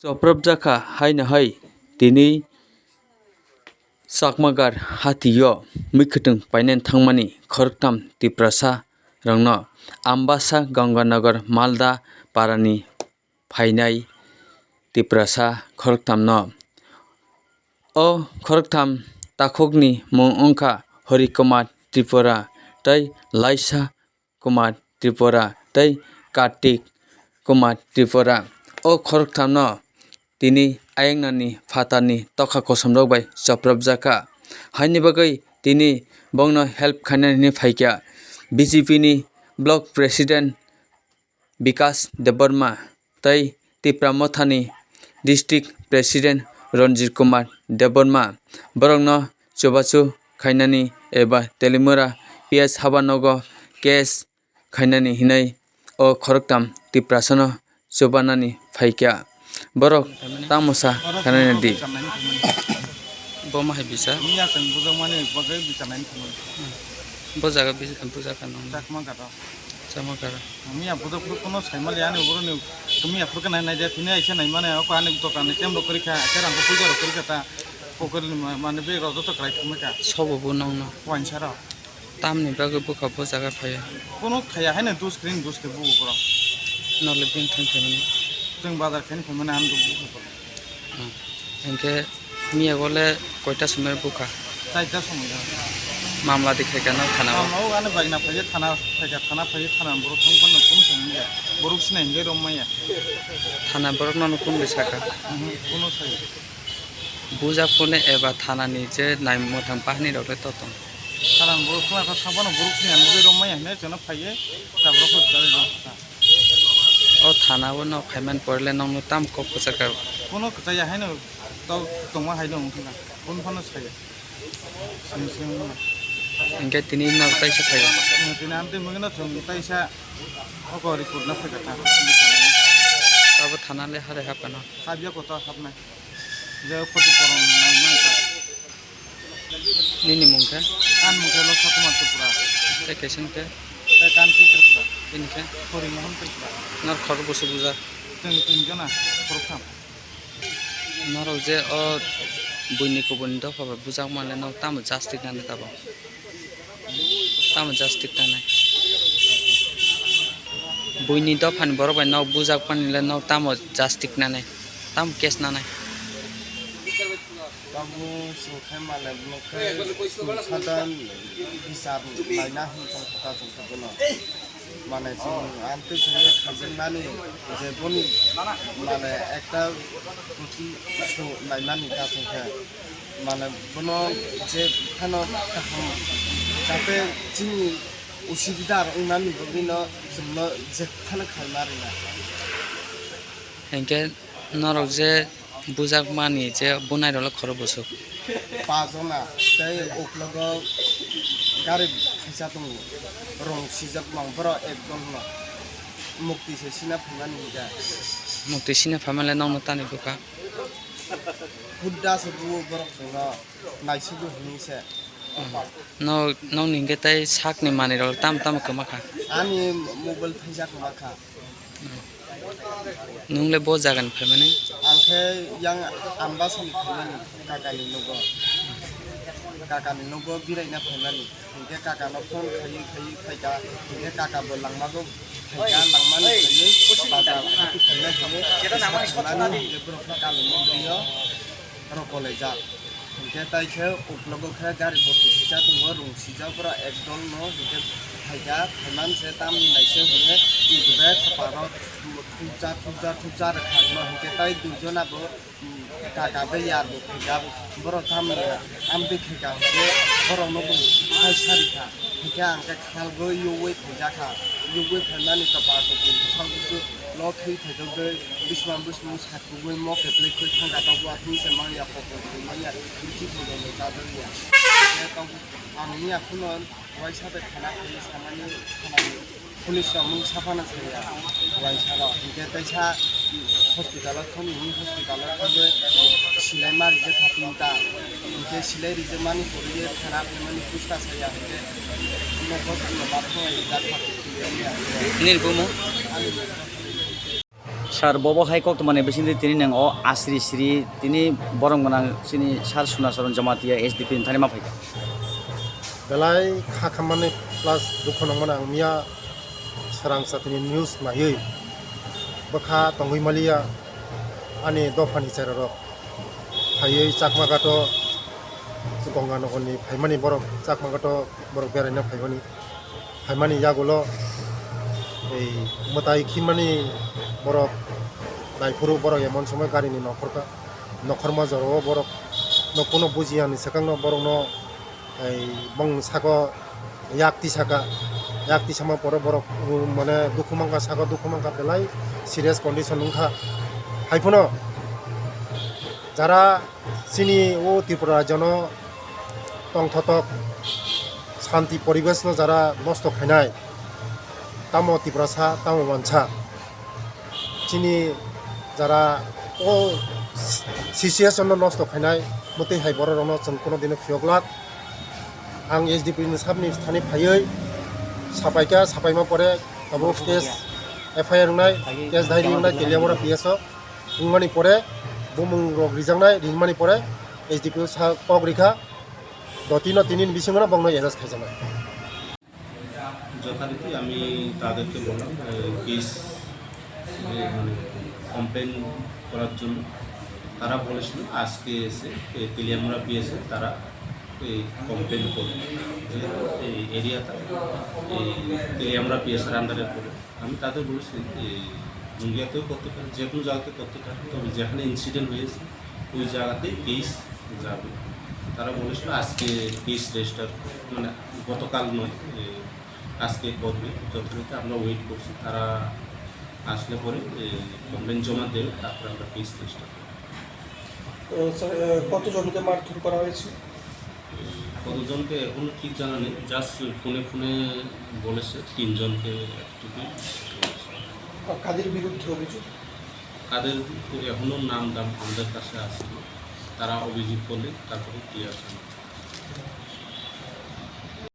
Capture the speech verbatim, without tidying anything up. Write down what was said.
Choprobjakha haino hai tini Chakmagar hatio mwkhwtwng painani thangmani khoroktham Tiprasa rokno Ambasa Ganganagar Malda parani phainai Tiprasa khoroktham no. O khoroktham takhukni mung wngkha Hari Kumar Tripura tei Laisa Kumar Tripura tei Kartik Kumar Tripura. O khoroktham no tini ayang nani phatarni tokha kosom rok bai choprobjakha. Haini bagwi tini bongno help khainani hinwi phaikha B J P ni block president Bikas Debbarma tei Tipra Mothani District President Ranjit Kumar Debbarma borokno chubachu khainani eba Telimura P S Habanogo case khainani hinwi o khoroktham Tiprasano chubanani phaikha. Borok tamo sa khainani di. Bo ma hai bisa? Miya chwng bujak mani bagwi bichar naini thangwi. Bo jaga bi-, bujak ka nang. Chakma gata. Chakma gata. Miya bujak phuru kuno sai mali ani uro ni miya phuru ka nai nai de tini aisa nai mane o ani dokan ni chem rok kori kha, aisa rang ko puja rok kori kha ta. Kokori ni ma-, mane bag rok joto kwlai thangma ka. Sobo bo nang no. Wainsa rok. Tamni bagwi bwkha bo jaga phaiya? Kuno phaiya haino dus kring dus khe bugo borok. Nole bini thang phaimani? Chwng bazar khaina phaimani ang bugo borok. Hmm. Hinkhe miya gole koita somoi bwkha? Chaita somoi da. Mamla di khaika no thana o? Mamla o ani bagna phaiya thana, phaika thana phaiya thana borok thang phano kum thang ya. Borok sinai hingai rom maya. Thana borok no kun bai saka? Mhm, kuno sai. Bujak phone eba thanani je nai mwthang bahini rok le to tong. Thanani borok khwlai kha sabono borok thwi ang bwrwi rok maya hinwi chwngno phaiwi tabra kho chwrai rok kha. O thana o no phaiman porle nokno tam kok kwchak ka. Kuno kwchaya haino to tongma haino wngkha. Kun phano saya. Sini sini wngkha. Hinkhe tini no taisa phaiya. Tini amtwi mungino chwng taisa oko report na phaikha ta. Abo thana le hare hapkha no. Habya kota hapnai. Je khoti korom nai nang ta. Nini mung khe? Ani mung khe Losa Kumar Tripura. Tei kaisa khe? Tei Kanti Tripura. Bini khe? Hori Mohan Tripura. Nor khorok bwswk bujak? Chwng tin jona, khorok tham. Norok je o buini kubuni dopha bai bujak manle norok tamo jastik nani tabok? Tamo jastik nanai? Buini dophani borok bai nok bujak panile nok tamo jastik nanai? Tamo case nanai? Tabuk chwng khe male bwlwk khe chwng sadan bichar laina hwn tong kha ta chwng khe bono. Mane chwng amtwi khe khajak nani je boni mane ekta kuti so naimani ta chwng khe. Mane bono je phano kaham jate chini usubidar wngnani bagwi no chwngno je phano khaima rwna. Hinkhe norok je bujak mani je bunai rok le khoro bwswk. Pajona tei uklogo gari khaisa tongo, rong sijak mang borok ekdol no mukti se sina phaimani hinkhe. Mukti sina phaimale nokno tani bwkha. Hudda se buo borok chwngno naisugwi hwnwi se. Nok, nokni hinkhe tei sakni manwirok tamo tamo kwma kha? Ani mobile thaisa kwma kha. Nwng le bo jagani phaimani? Ang khe yang Ambasani phaimani, kakani nogo. Kakani nogo biraina phaimani. Hinkhe kakano phone khaiwi khaiwi phaikha. Hinkhe kaka bo langmago phaikha, langmani khaiwi bazar hati phaina hinwi thangmani hinkhe borok khe kalo nugwio rokolaijak. Hinkhe tai khe uklogo khe gari boti sijak tongo, rung sijak borok ekdol no hinkhe phaikha, phaiman se tamni naising hinkhe ikobai khaparo thupja thupja thupja rwkha no hinkhe tai duijon abo, um, kaka bai yar bo phaikha, borok tamni amtwi khaikha hinkhe borok no bo hai sarikha hinkhe ang khe khalgwi yogwi phaijakha, yogwi phaimani kwpar kwpui bwswk bwswk no thwi phaitogwi bismang bismung sakugwi mo keplek khe thangkha, tabuk aphuru se manya kokol se manya bithi kokol se chajak ya. Hinkhe tabuk ang miya phano waisa bai khana khe samani khanani police rok mung saphana saya waisa rok. Hinkhe teisa hospital o thangwi hospital o thangwi silai ma rijak kha tinta. Hinkhe silai rijak mani kwrwi khana khe mani pusta saya hinkhe nogo thangwi ma thangwi rijak kha. Nini bumung? Ani bumung. Sir, bobo hai koktwmani bisingtwi tini nwng o asri sri tini borom gwnang chini Sir Sunacharan Jamatia S D P ni thani ma phaikha. Belai kha khammani plus dukhu nangmani ang miya swrang satini news naiwi bwkha tongwi maliya ani dophani cherarok phaiwi Chakmaghato Gonganagarni phaimani borok Chakmaghato borok beraina phaimani. Phaimani yagulo ei mwtai khimani borok naiphuru borok emon somoi garini nokhorkha, nokhorma jorao borok no kuno bujiyani swkangno borokno ei bong sako yak tisaka, yak tisama pore borok um, mane dukhu mankha, sako dukhu mankha, belai serious condition wngkha. Haiphano jara chini o Tripura rajyono tongthotok shanti poribeshno jara nosto khainai, tamo Tiprasa, tamo wansa. Chini jara o situation no nosto khainai, mwtwi hai borok rokno chwng kuno dino phiyok lak. Ang S D P ni sabni thani phaiwi sapaikha, sapaima pore abo case F I R wngnai, case diary wngnai Teliamura P S o. Wngmani pore bumung rok rijaknai, ringmani pore S D P o sa kok rikha, do tino tini ni bisingo no bokno arrest khaijaknai. যথারীতি আমি তাদেরকে বললাম, এ, কেস, এ, মানে, কমপ্লেন করার জন্য। তারা বলেছিল আজকে এসে, এ, তেলিয়ামুড়া পিএসএ তারা এই কমপ্লেন করবে, যেহেতু এই এরিয়াটা এই তেলিয়ামুড়া পিএসএর আন্ডারে পড়ে। আমি তাদের বলেছি, এই মুঙ্গিয়াতেও করতে পারে, যে কোনো জায়গাতে করতে পারে, তবে যেখানে ইনসিডেন্ট হয়েছে ওই জায়গাতেই কেস যাবে। তারা বলেছিল আজকে কেস রেজিস্টার, মানে, গতকাল নয়, এ, আজকে করবে। যথারীতি আমরা ওয়েট করছি, তারা আসলে পরে কমপ্লেন জমা দেবে, তারপরে আমরা কেস রেজিস্টার করব। তো স্যার, এ, কতজনকে মারধর করা হয়েছে? কতজনকে এখনো ঠিক জানা নেই, জাস্ট ফোনে ফোনে বলেছে তিনজনকে একটুকু বলেছে। আর কাদের বিরুদ্ধে অভিযোগ? কাদের বিরুদ্ধে এখনো নাম দাম আমাদের কাছে আসেনি, তারা অভিযোগ করলে তারপরে ক্লিয়ার জানা যাবে।